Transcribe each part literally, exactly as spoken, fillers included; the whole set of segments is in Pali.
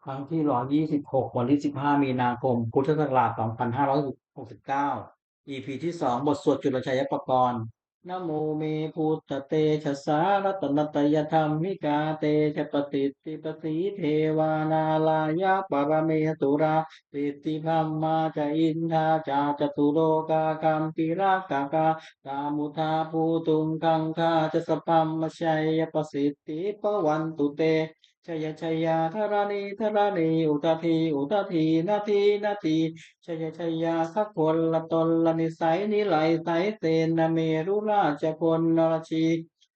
ครั้งที่ร้อยยี่สิบหก วันที่สิบห้า มีนาคม พุทธศักราช สองพันห้าร้อยหกสิบเก้า อีพี ที่สอง บทสวดจุลชัยปกรณ์ Namo me buddhatejasā ratanattayadhammikā tejapasiddhi pasīdevā nārāyaparamesurā siddhibrahmā ca indā ca catulokā gambhīrakkhakā samuddā bhūtuṃ gaṅgā ca sabrahmajayapasiddhi bhavantu te. Jaya jaya dharaṇi dharaṇī udadhi udadhī nadī nadī, jaya jaya gagonlatonlanisai niraisai senamerurājagonlarajī,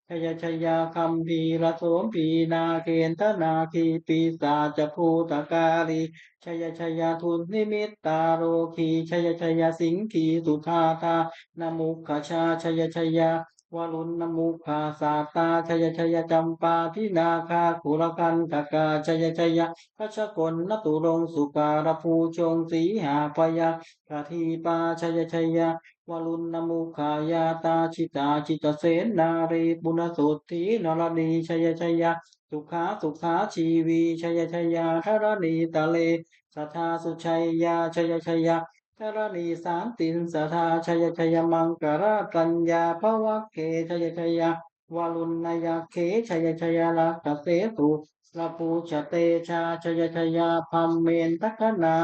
jaya jaya gambhīrasombhī nāgendanāgī pisācabhūtakālī, jaya jaya dunnimittarogī, jaya jaya siṅgī sudādānamukhajā, jaya jaya varuṇamukhasātrā, jaya jaya campādināgakulagandhakā, jaya jaya gajagonnaturaṅga sukarabhujaṅga sīhabyagghadīpā, jaya jaya varuṇamukhayātrā, jita jita sennārī punasuddhi naradī, jaya jaya sukhā sukhā jīvī, jaya jaya dharaṇītale sadā sujayā, jaya jaya dharaṇī santin sadā, jaya jaya maṅkarājaññā bhavagge, jaya jaya varuṇayakkhe, jaya jaya rakkhase surabhujatejā, jaya jaya brahmendagaṇā,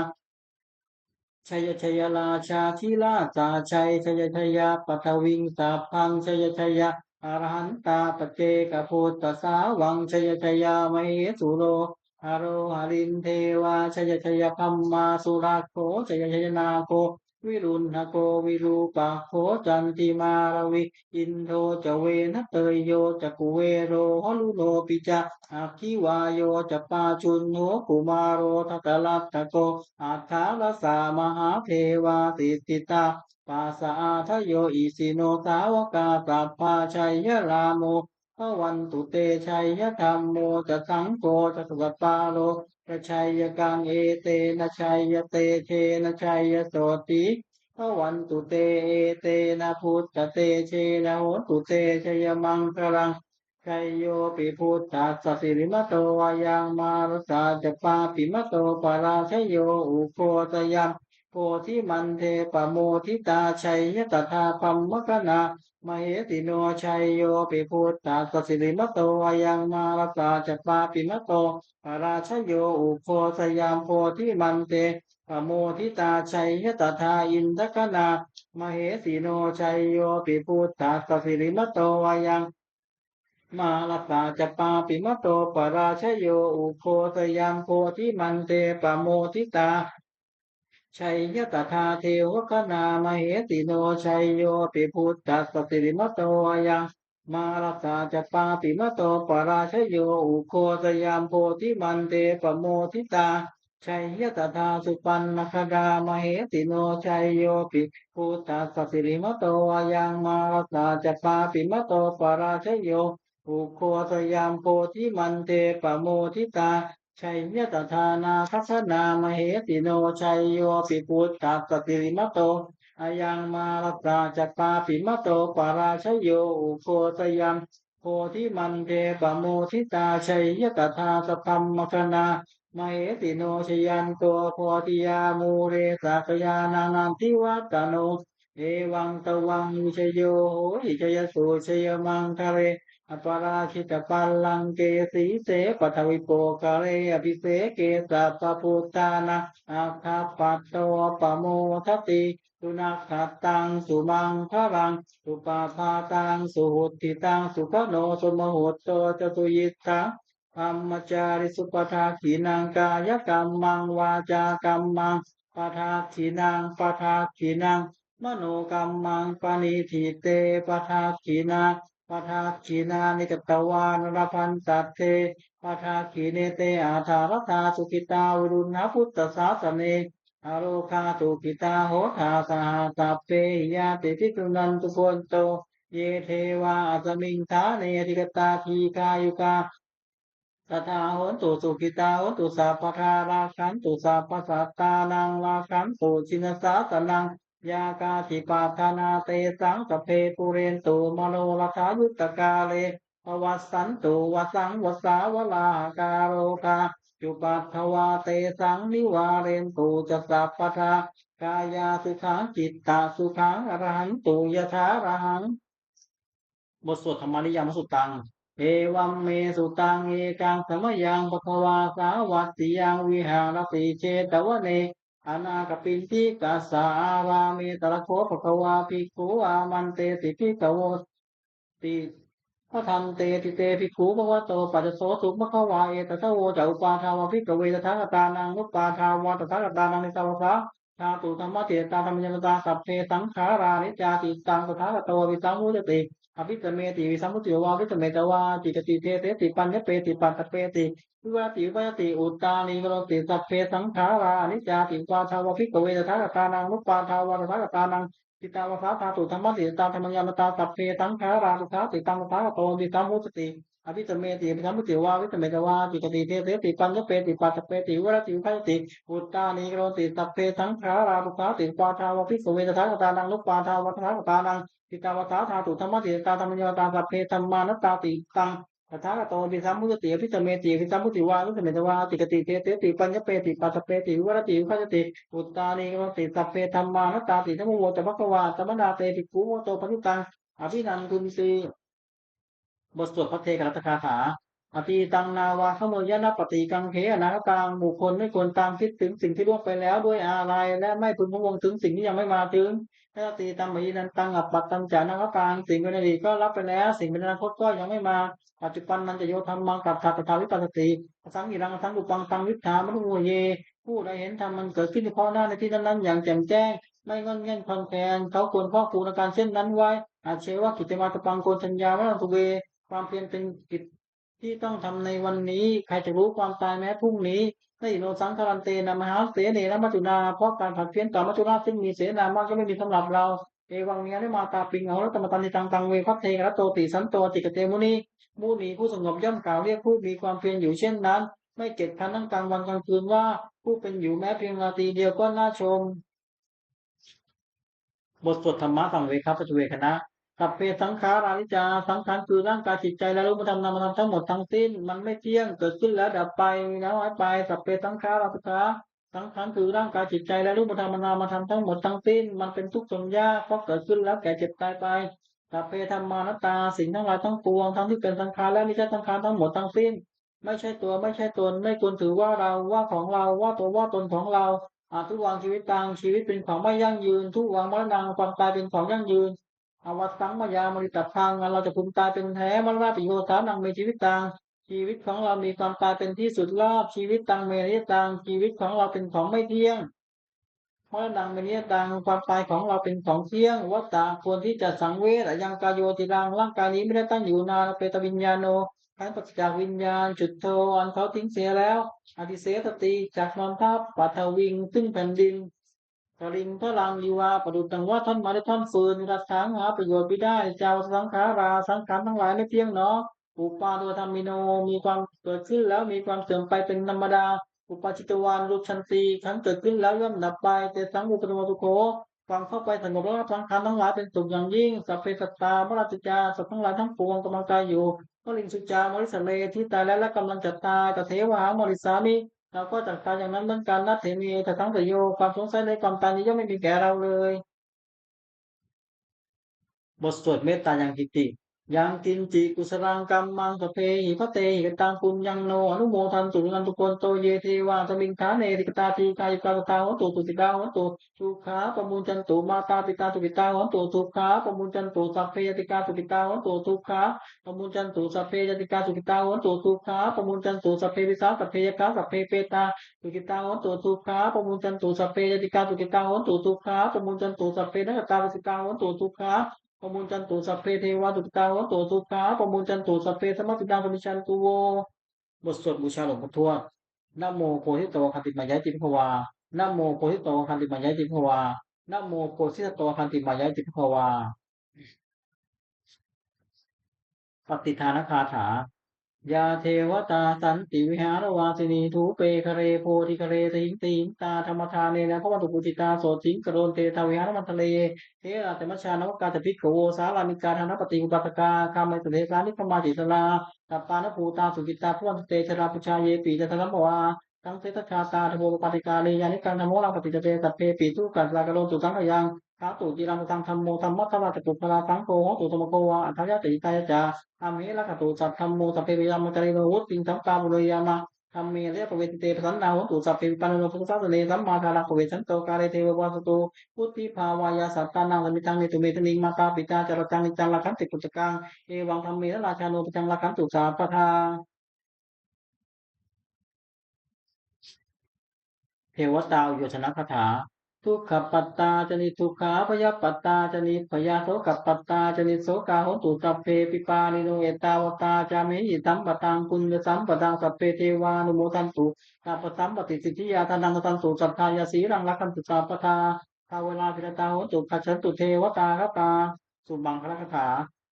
jaya jaya rājādhirājasājjai, jaya jaya paṭhaviṃ sabbaṃ, jaya jaya arahantā paccekabuddhasāvaṃ, jaya jaya mahesuro haro harindevā, jaya jaya brahmā surakkho, jaya jaya nāgo viruḷhako virūpakkho candimā ravi, indo ca venateyyo ca kuvero varuṇopi ca, aggi vāyo ca pājuṇho kumāro dhataraṭṭhako, aṭṭhārasa mahādevā siddhitāpasa-ādayo, isino sāvakā sabbā jaya rāmo bhavantu te, jaya dhammo ca saṅgho ca dasapālo ca jayakaṃ, etena jayatejena jayasotthī bhavantu te, etena buddhatejena hotu te jayamaṅgalaṃ. Jayopi buddhassa sirīmato ayaṃ, mārassa ca pāpimato parājayo, ugghosayaṃ bodhimaṇḍe pamoditā, jaya tadā brahmagaṇā mahesino. Jayopi buddhassa sirīmato ayaṃ, mārassa ca pāpimato parājayo, ugghosayaṃ bodhimaṇḍe pamoditā, jaya tadā indagaṇā mahesino. Jayopi buddhassa sirīmato ayaṃ, mārassa ca pāpimato parājayo, ugghosayaṃ bodhimaṇḍe pamoditā, jaya tadā devagaṇā mahesino. Jayopi buddhassa sirīmato ayaṃ, mārassa ca pāpimato parājayo, ugghosayaṃ bodhimaṇḍe pamoditā, jaya tadā supaṇṇagaṇā mahesino. Jayopi buddhassa sirīmato ayaṃ, mārassa ca pāpimato parājayo, ugghosayaṃ bodhimaṇḍe pamoditā, jaya tadā nāgagaṇā mahesino. Jayopi buddhassa sirīmato ayaṃ, mārassa ca pāpimato parājayo, ugghosayaṃ bodhimaṇḍe pamoditā, jaya tadā sabrahmagaṇā mahesino. Jayanto bodhiyā mūle sakyānaṃ nandivaḍḍhano, evaṃ tvaṃ vijayo hohi jayassu jayamaṅgale, aparājitapallaṅke sīse paṭhavipokkhare, abhiseke sabbabuddhānaṃ aggappatto pamodati. Sunakkhattaṃ sumaṅgalaṃ supabhātaṃ suhuṭṭhitaṃ, sukhaṇo sumuhutto ca suyiṭṭhaṃ brahmacārisu, padakkhiṇaṃ kāyakammaṃ vācākammaṃ padakkhiṇaṃ, padakkhiṇaṃ manokammaṃ paṇidhī te padakkhiṇā, padakkhiṇāni katvāna labhantatthe padakkhiṇe. Te atthaladdhā sukhitā viruḷhā buddhasāsane, arogā sukhitā hotha saha sabbehi ñātibhi. Suṇantu bhonto ye devā asmiṃ ṭhāne adhigatā dīghāyukā, sadā hontu sukhitā. Hontu sabbadā rakkhantu sabbasattānaṃ, rakkhantu jinasāsanaṃ, yā kāci patthanā tesaṃ sabbe pūrentu manorathā. Yuttakāle pavassantu vassaṃ vassā valāhakā. Rogā cupaddavā tesaṃ nivārentu ca sabbadā. Kāyāsukhaṃ cittasukhaṃ arahantu yathārahaṃ. บทสวดธรรมนิยามสุตตัง Evaṃ me sutaṃ. Ekaṃ samayaṃ bhagavā sāvatthiyaṃ viharati jetavane anāthapiṇḍikassa ārāme. Tatra kho bhagavā bhikkhū āmantesi bhikkhavoti. Bhadanteti te bhikkhū bhagavato paccassosuṃ. Bhagavā etadavoca. Uppādā va bhikkhave tathāgatānaṃ anuppādā va tathāgatānaṃ, ṭhitā va sā dhātu dhammaṭṭhitatā dhammaññataṃ, sabbe saṅkhārā aniccāti. Taṃ tathāgato abhisambujjhati abhisameti, abhisambuddheyya va abhisameyyeva ācikkhati deseti paññapeti paṭṭhapeti vivarati vibhajati uttānīkaroti sabbe saṅkhārā aniccāti. Uppādā va bhikkhave tathāgatānaṃ anuppādā va tathāgatānaṃ, ṭhitā va sā dhātu dhammaṭṭhitatā dhammaññataṃ, sabbe saṅkhārā dukkhāti. Taṃ tathāgato abhisambujjhati abhisameti, abhisambuddheyya va abhisameyyeva ācikkhati deseti paññapeti paṭṭhapeti vivarati vibhajati uttānīkaroti sabbe saṅkhārā dukkhāti. Uppādā va bhikkhave tathāgatānaṃ anuppādā va tathāgatānaṃ, ṭhitā va sā dhātu dhammaṭṭhitatā dhammaññataṃ, sabbe dhammā anattāti. Taṃ tathāgato abhisambujjhati abhisameti, abhisambuddheyya va abhisameyyeva ācikkhati deseti paññapeti paṭṭhapeti vivarati vibhajati uttānīkaroti sabbe dhammā anattāti. Idamavoca bhagavā. Attamanā te bhikkhū bhagavato bhāsitaṃ abhinandunti. บทสวดภัทเทกรัตตคาถา Atītaṃ nānvāgameyya nappaṭikaṅkhe anāgataṃ. บุคคลไม่ควรตามคิดถึงสิ่งที่ล่วงไปแล้วด้วยอาลัย และไม่พึงพะวงถึงสิ่งที่ยังไม่มาถึง Yadatītampahīnantaṃ appattañca anāgataṃ. สิ่งเป็นอดีตก็ละไปแล้ว สิ่งเป็นอนาคตก็ยังไม่มา Paccuppannañca yo dhammaṃ tattha tattha vipassati, asaṃhiraṃ asaṅkuppaṃ taṃ viddhā manubrūhaye. ผู้ใดเห็นธรรมมันเกิดขึ้นเฉพาะหน้าในที่นั้นๆอย่างแจ่มแจ้ง ไม่ง่อนแง่นคลอนแคลน เขาควรพอกพูนอาการเช่นนั้นไว้ Ajjeva kiccamātappaṃ ko jaññā maraṇaṃ suve. ความเพียรเป็นกิจที่ต้องทำในวันนี้ ใครจะรู้ความตายแม้พรุ่งนี้ Na hi no saṅgarantena mahāsenena maccunā. เพราะการผัดเพี้ยนต่อมัจจุราชซึ่งมีเสนามากย่อมไม่มีสำหรับเรา Evaṃvihārimātāpiṃ ahorattamatanditaṃ, taṃ ve bhaddekarattoti santo ācikkhate muni. มุนีผู้สงบย่อมกล่าวเรียกผู้มีความเพียรอยู่เช่นนั้น ไม่เกียจคร้านทั้งกลางวันกลางคืนว่า ผู้เป็นอยู่แม้เพียงราตรีเดียวก็น่าชม บทสวดธรรมสังเวคปัจจเวกขณะ Sabbe saṅkhārā aniccā. สังขารคือร่างกายจิตใจและรูปธรรมนามธรรมทั้งหมดทั้งสิ้น มันไม่เที่ยง เกิดขึ้นแล้วดับไป มีแล้วหายไป Sabbe saṅkhārā dukkhā. สังขารคือร่างกายจิตใจและรูปธรรมนามธรรมทั้งหมดทั้งสิ้น มันเป็นทุกข์ทนยาก เพราะเกิดขึ้นแล้วแก่เจ็บตายไป Sabbe dhammā anattā. สิ่งทั้งหลายทั้งปวง ทั้งที่เป็นสังขารและไม่ใช่สังขารทั้งหมดทั้งสิ้น ไม่ใช่ตัว ไม่ใช่ตน ไม่ควรถือว่าเรา ว่าของเรา ว่าตัว ว่าตนของเรา Adhuvaṃ jīvitaṃ. ชีวิตเป็นของไม่ยั่งยืน Dhuvaṃ maraṇaṃ. ความตายเป็นของยั่งยืน Avassaṃ mayā maritabbaṃ. อันเราจะพึงตายเป็นแท้ Maraṇapariyosānaṃ me jīvitaṃ. ชีวิตของเรามีความตายเป็นที่สุดรอบ Jīvitaṃ me aniyataṃ. ชีวิตของเราเป็นของไม่เที่ยง Maraṇaṃ me niyataṃ. ความตายของเราเป็นของเที่ยง Vata. ควรที่จะสังเวช Ayaṃ kāyo aciraṃ. ร่างกายนี้ไม่ได้ตั้งอยู่นาน Apetaviññāṇo. ครั้นปราศจากวิญญาณ Chuḍḍho. อันเขาทิ้งเสียแล้ว Adhisessati. จักนอนทับ Paṭhaviṃ. ซึ่งแผ่นดิน Kaliṅgaraṃ iva. ประดุจดังว่าท่อนไม้และท่อนฟืน Niratthaṃ. หาประโยชน์มิได้ Aniccā vata saṅkhārā. สังขารทั้งหลายไม่เที่ยงหนอ Uppādavayadhammino. มีความเกิดขึ้นแล้วมีความเสื่อมไปเป็นธรรมดา Uppajjitvā nirujjhanti. ครั้นเกิดขึ้นแล้วย่อมดับไป Tesaṃ vūpasamo sukho. ความเข้าไปสงบระงับสังขารทั้งหลายเป็นสุขอย่างยิ่ง Sabbe sattā maranti ca. สัตว์ทั้งหลายทั้งปวงกำลังตายอยู่ Mariṃsu ca marissare. ที่ตายแล้วและกำลังจะตาย Tathevāhaṃ marissāmi. เราก็จักตายอย่างนั้นเหมือนกัน Natthi me ettha saṃsayo. ความสงสัยในความตายนี้ย่อมไม่มีแก่เราเลย บทสวดเมตตายังกิญจิ Yaṃ kiñci kusalaṃ kammaṃ sabbehi katehi kataṃ puññaṃ no anumodantu suṇantu bhonto ye devā asmiṃ ṭhāne adhigatā dīghāyukā sadā hontu sukhitā hontu dukkhā pamuñcantu. Mātā pitā sukhitā hontu dukkhā pamuñcantu. Sabbe ñātikā sukhitā hontu dukkhā pamuñcantu. Sabbe ñātikā sukhitā hontu dukkhā pamuñcantu. Sabbe pisā sabbe yakkhā sabbe petā sukhitā hontu dukkhā pamuñcantu. Sabbe ñātikā sukhitā hontu dukkhā pamuñcantu. Sabbe nakkhattā sukhitā hontu dukkhā pamuñcantu. Sabbe devā sukhitā hontu dukkhā pamuñcantu. Sabbe sampattīnaṃ samijjhantu vo. บทสวดบูชาหลวงปู่ทวด Namo bodhisatto āgantimāya iti bhagavā. Namo bodhisatto āgantimāya iti bhagavā. Namo bodhisatto āgantimāya iti bhagavā. ปฏิทานคาถา Yā devatā santi vihāravāsinī, thūpe ghare bodhighare tahiṃ tahiṃ, tā dhammadānena bhavantu pūjitā, sotthiṃ karontedha vihāramaṇḍale. Therā ca majjhā navakā ca bhikkhavo, sārāmikā dānapatī upāsakā, gāmā desā nigamā ca issarā, sappāṇabhūtā sukhitā bhavantu te. Jalābujā yepi ca aṇḍasambhavā, saṃsedajātā athavopapātikā, niyyānikaṃ dhammavaraṃ paṭicca te, sabbepi dukkhassa karontu saṅkhayaṃ. Ṭhātu ciraṃ sataṃ dhammo, dhammaddharā ca puggalā, saṅgho hotu samaggo va, atthāya ca hitāya ca. Amhe rakkhatu saddhammo, sabbepi dhammacārino, vuḍḍhiṃ sampāpuṇeyyāma, dhamme ariyappavedite. Pasannā hontu sabbepi, pannā no buddhasāsane, sammā dhāraṃ pavecchanto, kāle devo pavassatu. Vuḍḍhibhāvāya sattānaṃ, samiddhaṃ netu medaniṃ, mātā pitā ca atrajaṃ, niccaṃ rakkhanti puttakaṃ, evaṃ dhammena rājāno, pajaṃ rakkhantu sabbadā. เทวตาอุยโยชนคาถา Dukkhappattā ca niddukkhā, bhayappattā ca nibbhayā, sokappattā ca nissokā, hontu sabbepi pāṇino. Ettāvatā ca amhehi sambhataṃ puññasampadaṃ, sabbe devānumodantu sabbasampattisiddhiyā. Dānaṃ dadantu saddhāya, sīlaṃ rakkhantu sabbadā, bhāvanābhiratā hontu, gacchantu devatāgatā. Sumaṅgalagāthā.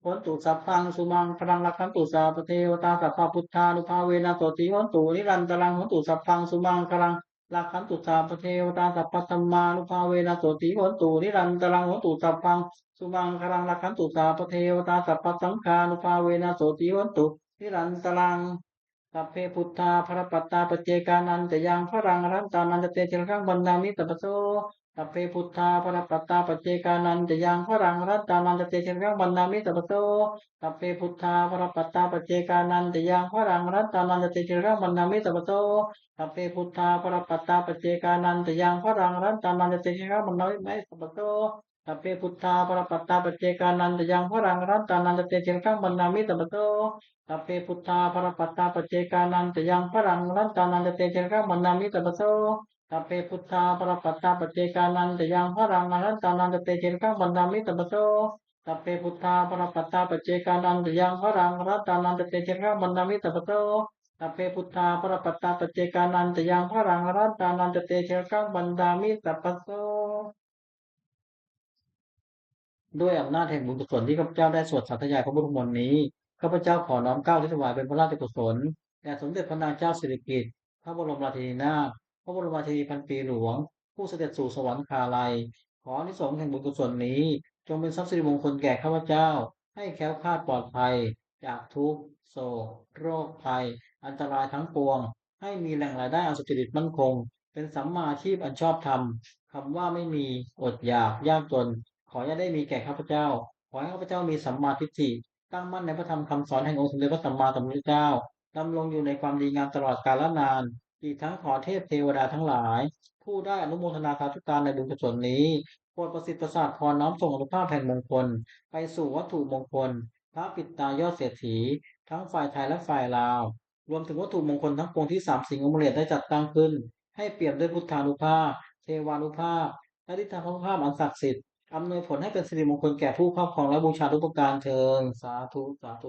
Hontu sabbaṃ sumaṅgalaṃ, rakkhantu sabbadevatā, sabbabuddhānubhāvena, sotthī hontu nirantaraṃ. Hontu sabbaṃ sumaṅgalaṃ, rakkhantu sabbadevatā, sabbadhammānubhāvena, sotthī hontu nirantaraṃ. Hontu sabbaṃ sumaṅgalaṃ, rakkhantu sabbadevatā, sabbasaṅghānubhāvena, sotthī hontu nirantaraṃ. Sabbe buddhā balappattā, paccekānañca yaṃ balaṃ, arahantānañca tejena, rakkhaṃ bandhāmi sabbaso. Sabbe buddhā balappattā, paccekānañca yaṃ balaṃ, arahantānañca tejena, rakkhaṃ bandhāmi sabbaso. Sabbe buddhā balappattā, paccekānañca yaṃ balaṃ, arahantānañca tejena, rakkhaṃ bandhāmi sabbaso. Sabbe buddhā balappattā, paccekānañca yaṃ balaṃ, arahantānañca tejena, rakkhaṃ bandhāmi sabbaso. Sabbe buddhā balappattā, paccekānañca yaṃ balaṃ, arahantānañca tejena, rakkhaṃ bandhāmi sabbaso. Sabbe buddhā balappattā, paccekānañca yaṃ balaṃ, arahantānañca tejena, rakkhaṃ bandhāmi sabbaso. Sabbe buddhā balappattā, paccekānañca yaṃ balaṃ, arahantānañca tejena, rakkhaṃ bandhāmi sabbaso. Sabbe buddhā balappattā, paccekānañca yaṃ balaṃ, arahantānañca tejena, rakkhaṃ bandhāmi sabbaso. Sabbe buddhā balappattā, paccekānañca yaṃ balaṃ, arahantānañca tejena, rakkhaṃ bandhāmi sabbaso. ด้วยอำนาจแห่งบุญกุศลที่ข้าพเจ้าได้สวดสาธยายพระพุทธมนต์นี้ ข้าพเจ้าขอน้อมเกล้าถวายเป็นพระราชกุศลแด่สมเด็จพระนางเจ้าสิริกิติ์ พระบรมราชินีนาถ พระบรมราชินีพันปีหลวง ผู้เสด็จสู่สวรรคาลัย ขออานิสงส์แห่งบุญกุศลนี้ จงเป็นทรัพย์สิริมงคลแก่ข้าพเจ้า ให้แคล้วคลาดปลอดภัย จากทุกข์ โศก โรคภัย อันตรายทั้งปวง ให้มีแหล่งรายได้อันสุจริตมั่นคง เป็นสัมมาอาชีพอันชอบธรรม คำว่าไม่มี อดอยาก ยากจน ขออย่าได้มีแก่ข้าพเจ้า ขอให้ข้าพเจ้ามีสัมมาทิฏฐิ ตั้งมั่นในพระธรรมคำสอนแห่งองค์สมเด็จพระสัมมาสัมพุทธเจ้า ดำรงอยู่ในความดีงามตลอดกาลนาน อีกทั้งขอเทพเทวดาทั้งหลาย ผู้ได้อนุโมทนาสาธุการในบุญกุศลนี้ โปรดประสิทธิ์ประสาทพรน้อมส่งอานุภาพแห่งมงคล ไปสู่วัตถุมงคล พระปิดตายอดเศรษฐี ทั้งฝ่ายไทยและฝ่ายลาว รวมถึงวัตถุมงคลทั้งปวงที่สามสิงห์อมเรศได้จัดตั้งขึ้น ให้เปี่ยมด้วยพุทธานุภาพ เทวานุภาพ และฤทธานุภาพอันศักดิ์สิทธิ์ อำนวยผลให้เป็นสิริมงคลแก่ผู้ครอบครองและบูชาทุกประการเทอญ สาธุ สาธุ